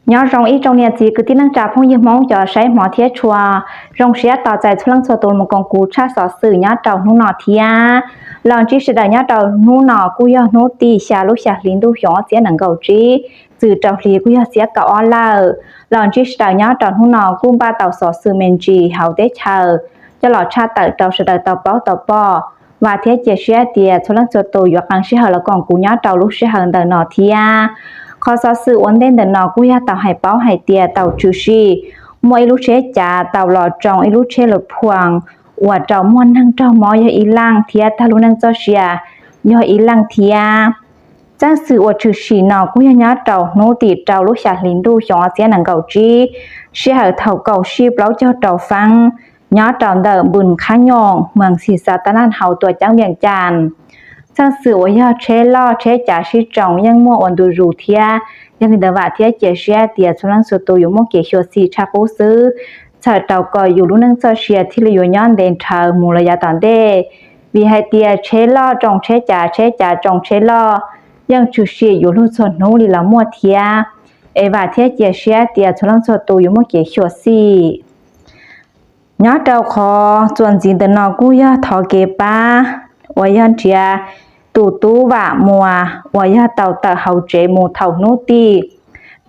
Nyob zoo ib tsoom niam txiv kwv tij neej tsa phooj ywg Hmoob cov saib hmov thiab tshua, zoo siab tos txais txhua leej txhua tus los koom kuv tshaj xov xwm nyob rau hnub no thiab. Los ntsib sawv daws nyob rau hnub no kuj yog hnub tim xya lub xya hli ntuj xyoo ob txhiab nees nkaum tsib, txwm rau hli kuj yog xiab kaum ob lawm. Los ntsib sawv daws nyob rau hnub no kuj npaj tau xov xwm me ntsis hauv teb chaws coj los tshaj tawm rau sawv daws tau paub tau pom. Vam thiab cia siab tias txhua leej txhua tus yuav qee sij hawm los koom kuv nyob rau lub sij hawm ntawm no thiab. Qhov xov xwm ua ntej ntawm no kuj yog tau hais paub hais tias tau tshwm sim muaj ib lub tsheb cav tau los tsoo ib lub tsheb lus phuam uas rau muaj neeg raug mob yog ib leej thiab tag lub neej txoj sia yog ib leej thiab. Txheej xwm uas tshwm sim no kuj yog nyob rau hnub tim rau lub xya hli ntuj xyoo ob txhiab nees nkaum tsib, sij hawm thaum kaum sij plaub caug rau feeb, nyob rau ntawm npus Khab Nyoom, moos Xis Xas Tas Naj hauv tuam ceeb Vias Cas. Txheej xwm uas yog tsheb loj tsheb cav sib tsoo yeej muaj ua ntu zus thiab. Yog li ntawd vam thiab cia siab tias txhua leej txhua tus yuav muaj kev xyuam xim tshaj qub xwb, txhawm rau kom yus lub neej txoj sia thiaj li yuav nyob ntev nrhawv mus los yav tom ntej. Vim hais tias tsheb loj tsoo tsheb cav, tsheb cav tsoo tsheb loj, yeej tshwm sim yuav luag txhua hnub li los muaj thiab. Es vam thiab cia siab tias txhua leej txhua tus yuav muaj kev xyuam xim. Nyob rau qhov txuas ntxiv ntawm no kuj yog thov kev pab uas yog nrhiav tus tub Vam Muas uas yog tau tawm hauv tsev mus thaum hnub tim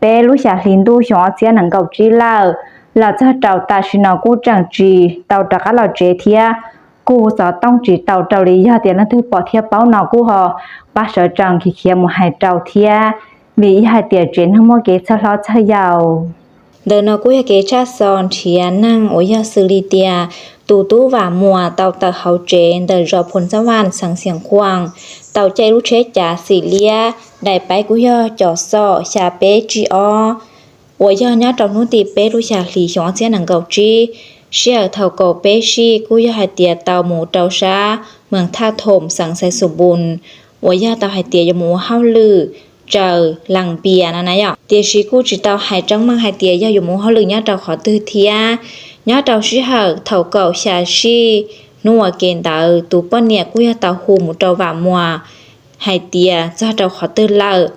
peb lub xya hli ntuj xyoo ob txhiab nees nkaum tsib lawm, los txog rau tam sim no kuj tseem tsis tau rov qab los tsev thiab. Kuj xov tooj tsis tau rau li, yog tias leej twg pom thiab paub no kuj ho pab sawv tsees khiav khiav mus hais rau thiab, vim yog hais tias tsev neeg muaj kev txhawj hlob txhawj yau. Ntawm no kuj yog kev tshaj xov nrhiav neeg uas yog xws li tias tus tub Vam Muas tau tawm hauv tsev ntawm zos Phoos Xab Vaj xeev Xeev Khuam, tau caij lub tsheb cav xim liab, daim peb kuj yog cov xom xya peb tsib ob, uas yog nyob rau hnub tim peb lub xya hli xyoo ob txhiab nees nkaum tsib, sij hawm thaum kaum peb sij kuj yog hais tias tau mus rau sab moos Thaj Thoom xeev Xais Xus Npus, uas yog tau hais tias yuav mus ua hauj lwm tsaws lees pias no na yom. Tiam sis kuj tsis tau hais tseeb meej hais tias yog yuav mus ua hauj lwm nyob rau qhov twg thiab. Nyob rau sij hawm thaum kaum xya sij hnub ua ke ntawd tus poj niam kuj yog tau hu mus rau Vam Muas hais tias txog rau qhov twg lawm.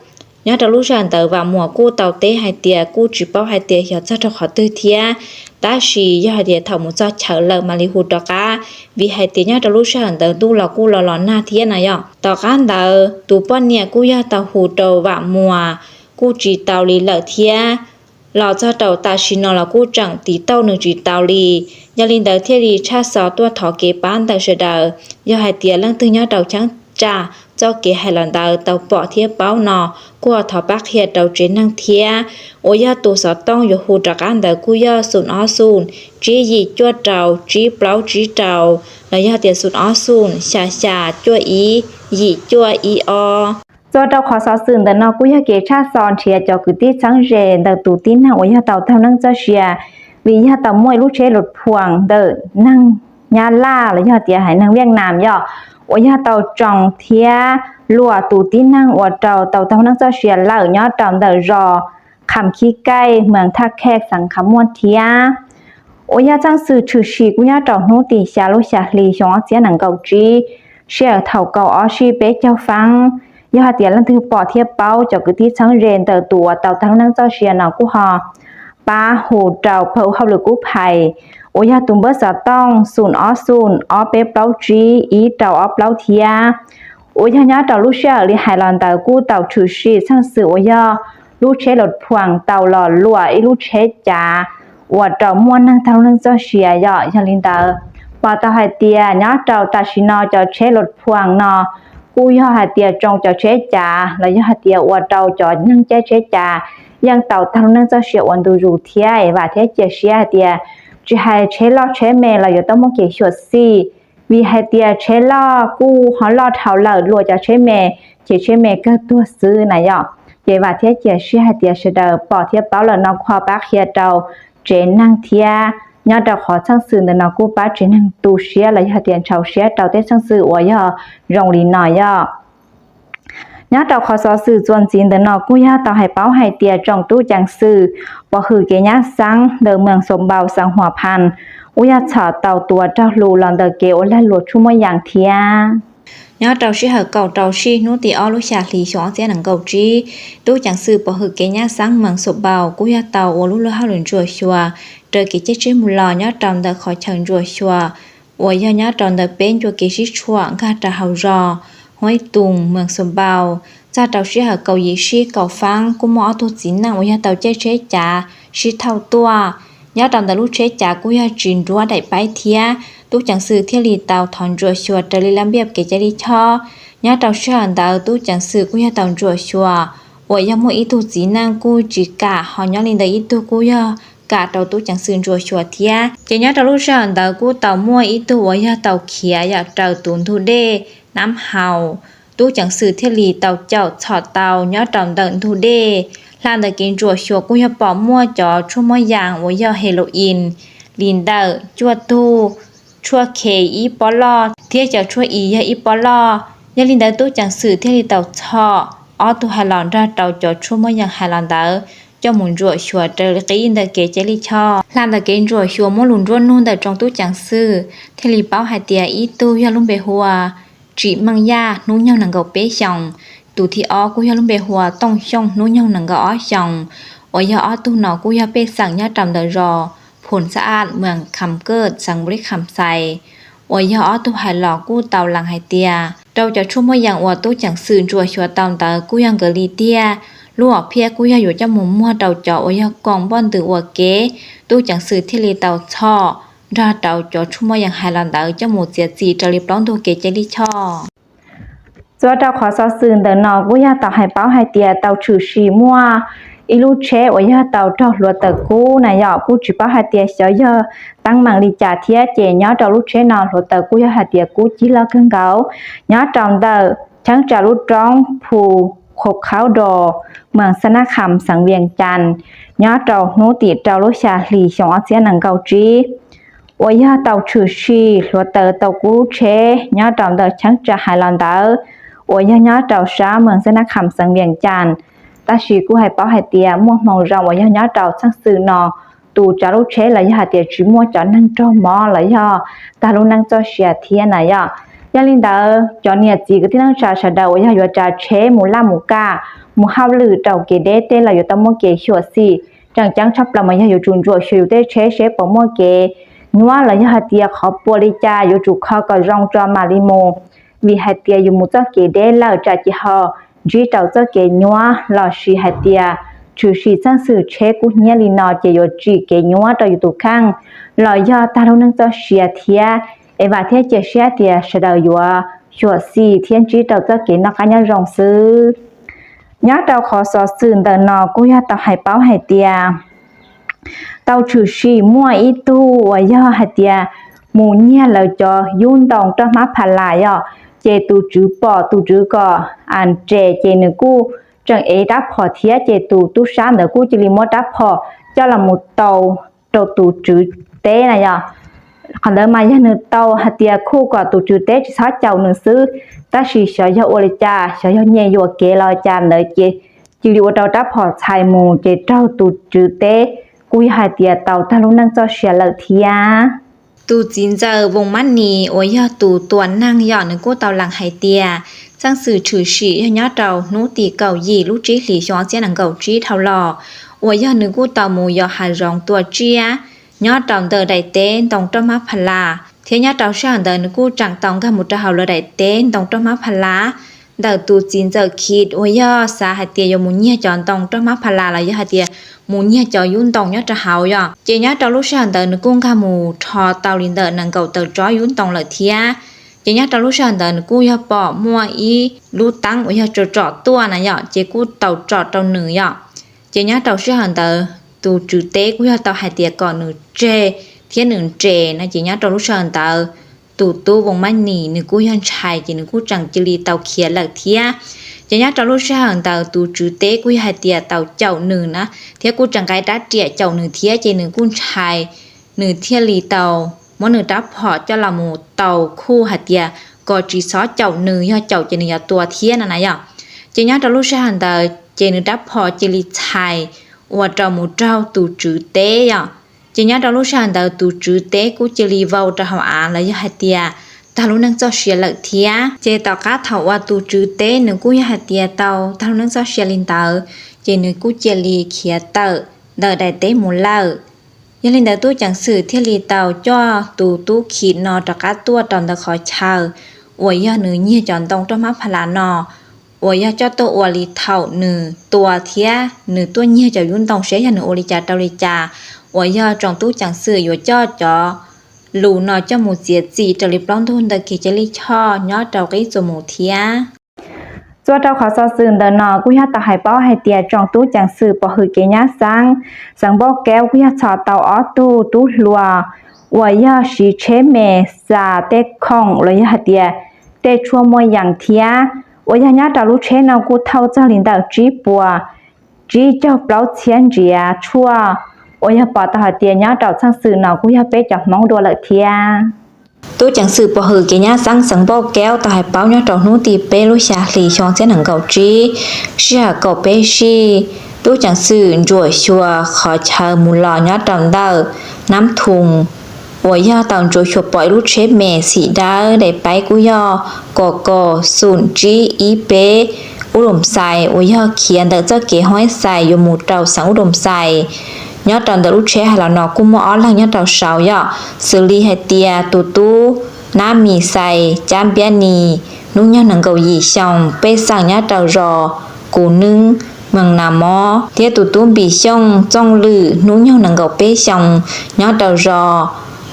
Nyob rau lub sij hawm ntawd Vam Muas kuj tau teb hais tias kuj tsis paub hais tias xyov txog rau qhov twg thiab, tab sis yog hais tias thaum mus txog chaw lawm mam li hu rov qab, vim hais tias nyob rau lub sij hawm ntawd ntuj los kuj los los nag thiab no yom. Tom qab ntawd tus poj niam kuj yog tau hu rau Vam Muas kuj tsis tau li lawm thiab. Los txog rau tam sim no los kuj tseem tiv tauj nws tsis tau li. Yog li ntawd thiaj li tshaj xov tuaj thov kev pab ntawm sawv daws. Yog hais tias leej twg nyob rau cheeb tsam txoj kev hais los ntawd tau pom thiab paub no, kuj ho thov pab qhia rau tsev neeg thiab. Uas yog tus xov tooj yuav hu rov qab ntawd kuj yog xoom ob xoom tsib yim cuaj rau tsib plaub tsib rau, los yog tias xoom ob xoom xya xya cuaj ib yim cuaj ib ob. Txog rau qhov xov xwm ntawm no kuj yog kev tshaj xov nrhiav cov kwv tij txheeb ze ntawm tus tib neeg uas yog tau taug neeg txoj sia, vim yog tau muaj ib lub tsheb lus phuam ntawm neeg Nyab Laj los yog tias haiv neeg Viaj Nam yom, uas yog tau tsoo thiab luam tus tib neeg uas rau tau taug neeg txoj sia lawm nyob rau ntawm zos Kham Khib Kaij, moos Thaj Khej, xeev Kham Muaj thiab. Uas yog txheej xwm tshwm sim kuj nyob rau hnub tim xya lub xya hli xyoo ob txhiab nees nkaum tsib, sij hawm thaum kaum ob sij peb caug feeb. Yog hais tias leej twg pom thiab paub cov kwv tij txheeb ze ntawm tus uas tau taug neeg txoj sia no kuj ho pab hu rau pawg hauj lwm kub phais, uas yog tus npawb xov tooj xoom ob xoom ob peb plaub tsib ib rau ob plaub thiab. Uas yog nyob rau lub sij hawm li hais los ntawd kuj tau tshwm sim txheej xwm uas yog lub tsheb lus phuam tau los luam ib lub tsheb cav uas rau muaj neeg taug neeg txoj sia yom. Yog li ntawd pom tau hais tias nyob rau tam sim no cov tsheb lus phuam no kuj yog hais tias tsoo cov tsheb cav los yog hais tias uas rau cov neeg caij tsheb cav yeej tau taug neeg txoj sia ua ntu zus thiab. Es vam thiab cia siab hais tias tsis hais tsheb loj tsheb me los yuav tau muaj kev xyuam xim, vim hais tias tsheb loj kuj ho loj dhau lawm luam cov tsheb me, ces tsheb me kawg tuag xwb na yom. Ces vam thiab cia siab hais tias sawv daws pom thiab paub lawm no kuj ho pab qhia rau tsev neeg thiab. Nyob rau qhov txheej xwm ntawm no kuj pab tsev neeg tu siab los yog tias ntshau siab rau tej txheej xwm uas yog zoo li no yom. Nyob rau qhov xov xwm txuas ntxiv ntawm no kuj yog tau hais paub hais tias tsoom tub ceev xwm pov hwm kev nyab xeeb ntawm moos Xos Npaus xeev Huas Phas kuj yog txhom tau tus uas raug hluas los ntawm kev ua lag luam tshuaj muaj yees thiab. Nyob rau sij hawm kaum rau sij hnub tim ob lub xya hli xyoo ob txhiab nees nkaum tsib, tub ceev xwm pov hwm kev nyab xeeb Mees Xos Npaus kuj yog tau ua lub luag hauj lwm ntsuam xyuas raws kev caij tsheb mus los nyob rau ntawm qhov chaw ntsuam xyuas uas yog nyob rau ntawm peb ncua kev sib tshuam nkag rau hauv zos Huaib Toos, Mees Xos Npaus. Txog rau sij hawm kaum yim sij kaum faab kuj muaj ob tug txiv neej uas yog tau caij tsheb cav sib thauj tuaj. Nyob rau ntawm lub tsheb cav kuj yog tsis nruab daim paib thiab, tub ceev xwm thiaj li tau thov ntsuam xyuas raws li laj npiaj kev cai lij choj. Nyob rau sij hawm ntawd tub ceev xwm kuj yog tau ntsuam xyuas uas yog muaj ib tug txiv neej kuj tsis kam, ho nyob li ntawd ib tug kuj yog kam rau tub ceev xwm ntsuam xyuas thiab. Ces nyob rau lub sij hawm ntawd kuj tau muaj ib tug uas yog tau khiav yam raws tus ntug dej Nab Haus, tub ceev xwm thiaj li tau caum txhom tau nyob rau ntawm ntug dej. Hla ntawm kev ntsuam xyuas kuj yog pom muaj cov tshuaj muaj yas uas yog heloin li ntawm cuaj tug, tshuaj khe ib pob loj thiab cov tshuaj i yog ib pob loj. Yog li ntawd tub ceev xwm thiaj li tau txhom ob tug hais los nrog rau cov tshuaj muaj yas hais los ntawd coj mus ntsuam xyuas raws li qib ntawm kev cai lij choj. Hla ntawm kev ntsuam xyuas muab lus nruab nug ntawm tsoom tub ceev xwm thiaj li paub hais tias ib tug yog lub npe hu ua Tsim Meej Yaj hnub nyoog nees nkaum peb xyoos, tus thib ob kuj yog lub npe hu ua Tooj Xyooj hnub nyoog nees nkaum ob xyoos, uas yog ob tug no kuj yog pej xeem nyob rau ntawm zos Phoo Xab Aj, Mees Kham Kaj, xeev Npus Lis Kham Xais, uas yog ob tug hais los kuj tau lees hais tias rau cov tshuaj muaj yas uas tub ceev xwm ntsuam xyuas tau ntawd kuj yog nkawd li tiag, lub hom phiaj kuj yog yuav coj mus muag rau cov uas yog koom npoj ntws ua ke. Tub ceev xwm thiaj li tau txhom nrog rau cov tshuaj muaj yas hais los ntawd coj mus txiav txim raws li plaub ntug kev cai lij choj. Txuas rau qhov xov xwm ntawm no kuj yog tau hais paub hais tias tau tshwm sim muaj ib lub tsheb uas yog tau raug hluav taws kub na yom, kuj tsis paub hais tias xyov yog teeb meem li cas thiab ces nyob rau lub tsheb no hluav taws kuj yog hais tias kub cig loj kawg nkaus nyob rau ntawm cheeb tsam lub roob Phu Khuv Khaub Dos, Mees Xab Nab Kham, xeev Vias Cas, nyob rau hnub tim rau lub xya hli xyoo ob txhiab nees nkaum tsib, uas yog tau tshwm sim hluav taws tau kub tsheb nyob rau ntawm cheeb tsam hais los ntawd uas yog nyob rau sab Mees Xab Nab Kham, xeev Vias Cas. Tab sis kuj hais paub hais tias muaj hmoo zoo uas yog nyob rau txheej xwm no tus tsav lub tsheb los yog hais tias tsis muaj cov neeg raug mob los yog tag lub neej txoj sia thiab na yom. Yog li ntawd cov niam txiv kwv tij neej tsa sawv daws uas yog yuav tsav tsheb mus laj mus kam, mus hauj lwm rau kev deb tej los yuav tau muaj kev xyuam xim tseem ceeb tshaj plaws mas yog yuav tsum ntsuam xyuas yus tej tsheb seb puas muaj kev nyuab los yog hais tias qhov puas li cas yuav tsum kho kom zoo tso mam li mus, vim hais tias yus mus txoj kev deb lawm tsam ces ho ntsib rau txoj kev nyuab los sis hais tias tshwm sim txheej xwm tsheb kub hnyiab li no ces yuav tsim kev nyuab rau yus tus kheej los yog tag lub neej txoj sia thiab. Es vam thiab cia siab tias sawv daws yuav xyuam xim thiab ntsib rau txoj kev noj qab nyob zoo xwb. Nyob rau qhov xov xwm ntawm no kuj yog tau hais paub hais tias tau tshwm sim muaj ib tug uas yog hais tias mus nyiag lawv cov yub ntoo roj hmab pha las yom, ces tus tswv pom tus tswv kom nres ces nws kuj tseem ev rab phom thiab ces tus tub sab ntawd kuj cia li muab rab phom coj los mus tau rau tus tswv teb na yom. Qhov ntawd mas yog nws tau hais tias khuj kom tus tswv teb tsis txhob caum nws xwb, tab sis xyov yog ua li cas, xyov yog nyiaj yuam kev los cas ntawd ces cia li ua rau rab phom txhais mus ces raug tus tswv teb kuj yog hais tias tau tag lub neej txoj sia lawm thiab. Tus txiv ntxawm Voos Mab Nis uas yog tus tua neeg yom, nws kuj tau lees hais tias txheej xwm tshwm sim yog nyob rau hnub tim kaum yim lub tsib hlis xyoo ob txhiab nees nkaum tsib dhau los, uas yog nws kuj tau mus yos hav zoov tua tsiaj nyob rau ntawm daim teb ntoo roj hmab pha las thiab nyob rau sij hawm ntawd nws kuj tseem tau nkag mus rau hauv lawv daim teb ntoo roj hmab pha las. Ntawm tus txiv ntxawm Khis uas yog xav hais tias yuav mus nyiag cov ntoo roj hmab pha las los yog hais tias mus nyiag cov yub ntoo nyob rau hauv yom, ces nyob rau lub sij hawm ntawd nws kuj nkag mus rho tau li ntawm nees nkaum tawm tsob yub ntoo lawm thiab. Ces nyob rau lub sij hawm ntawd nws kuj yog pom muaj ib lub teeb uas yog tsom tsom tuaj na yom, ces kuj tau tsom rau nws yom. Ces nyob rau sij hawm ntawd tus tswv teb kuj yog tau hais tias kom nws tseg thiab nws nres no, ces nyob rau lub sij hawm ntawd tus tub Voos Mab Nis nws kuj yog ntshai ces nws kuj tseem cia li tau khiav lawm thiab. Ces nyob rau lub sij hawm ntawd tus tswv teb kuj yog hais tias tau caum nws na, thiab kuj tseem nqa rab riam caum nws thiab, ces nws kuj ntshai, nws thiaj li tau muab nws rab phom coj los mus tau khuj hais tias kom tsis txhob caum nws, yog caum ces nws yuav tua thiab no na yom. Ces nyob rau lub sij hawm ntawd ces nws rab phom cia li txhais ua rau mus raug tus tswv teb yom. Ces nyob rau lub sij hawm ntawd tus tswv teb kuj cia li vau rau hauv av los yog hais tias tag lub neej txoj sia lawm thiab. Ces tom qab thaum uas tus tswv teb nws kuj yog hais tias tau tag lub neej txoj sia li ntawd, ces nws kuj cia li khiav tawm ntawm daim teb mus lawm. Yog li ntawd tub ceev xwm thiaj li tau coj tus tub Khim no rov qab tuaj rau ntawm qhov chaw uas yog nws nyiag cov ntoo roj hmab pha las no, uas yog coj tuaj ua li thaum nws tua thiab nws tuaj nyiag cov yub ntoo seb yog nws ua li cas rau li cas, uas yog tsoom tub ceev xwm yuav coj cov lus no coj mus txiav txim raws li plaub ntug ntawm kev cai lij choj nyob rau qib txuas mus thiab. Txuas rau qhov xov xwm ntawm no kuj yog tau hais paub hais tias tsoom tub ceev xwm pov hwm kev nyab xeeb xeev Npauj Kaub kuj yog txhom tau ob tug tub hluas uas yog siv tsheb me xa tej khoom los yog hais tias tej tshuaj muaj yees thiab, uas yog nyob rau lub tsheb no kuj thauj txog li ntawm tsib puas tsib caug plaub txhiab ntsiav tshuaj, uas yog pom tau hais tias nyob rau txheej xwm no kuj yog peb cov Hmoob dua lawm thiab. Tub ceev xwm pov hwm kev nyab xeeb xeev Npauj Kaub tau hais paub nyob rau hnub tim peb lub xya hlis xyoo ob txhiab nees nkaum tsib, sij hawm kaum peb sij, tub ceev xwm ntsuam xyuas qhov chaw mus los nyob rau ntawm Nab Thoo, uas yog tau ntsuam xyuas pom ib lub tsheb me xim dawb daim paib kuj yog kom kom xum tsib ib peb, Ub Dum Xais, uas yog khiav ntawm txoj kev Huaib Xais yuav mus rau xeev Ub Dum Xais. Nyob rau ntawm lub tsheb hais los no kuj muaj ob leeg nyob rau saud yom, xws li hais tias tus tub Nab Mis Xais Cab Npiab Nis, hnub nyoog nees nkaum yim xyoo, pej xeem nyob rau zos Kus Nwb, Mees Nas Mob, thiab tus tub Npis Xyooj Txooj Lwm, hnub nyoog nees nkaum peb xyoo, nyob rau zos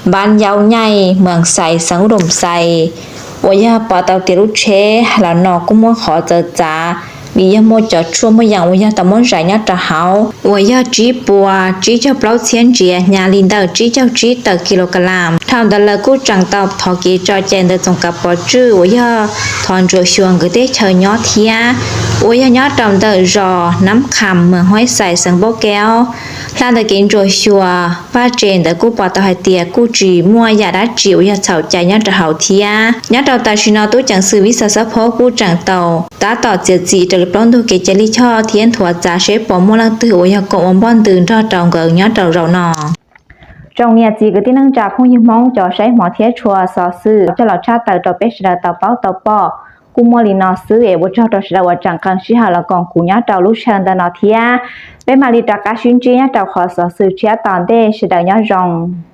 Npab Yaub Nyaij, Mees Xais, xeev Ub Dum Xais, uas yog pom tau tias lub tsheb hais los no kuj muaj qhov txawv txav vim yog muaj cov tshuaj muaj yees uas yog tau muab zais nyob rau hauv uas yog tsib puas tsib caug plaub txhiab ntsiav, hnyav li ntawm tsib caug tsib tawm kilogram. Dhau ntawd lawv kuj tseem tau thov kev tso cai ntawm txoos kav pov tswj uas yog thov ntsuam xyuas nkawd teb chaws nyob thiab, uas yog nyob rau ntawm zos Nab Kham, Mees Huaib Xais, xeev Npauj Kaub. Hla ntawm kev ntsuam xyuas vaj tse ntawd kuj pom tau hais tias kuj tsis muaj yam dab tsi uas yog txhaum cai nyob rau hauv thiab. Nyob rau tam sim no tub ceev xwm Viv Xas Xab Phob kuj tseem tau tab tom txiav txim raws li plaub ntug kev cai lij choj thiab nthuav txav seb puas muaj leej twg uas yog koom ua npoj ntws nrog rau nkawd nyob rau zaum no. Tsoom niam txiv kwv tij neej tsa phooj ywg Hmoob cov saib hmov thiab tshua, xov xwm coj los tshaj tawm rau peb sawv daws tau paub tau pom kuj muaj li no xwb es ua tsaug rau sawv daws uas tseem qee sij hawm los koom kuv nyob rau lub sij hawm ntawm no thiab. Peb mam li rov qab sib ntsib nyob rau qhov xov xwm tshiab tom ntej, sawv daws nyob zoo.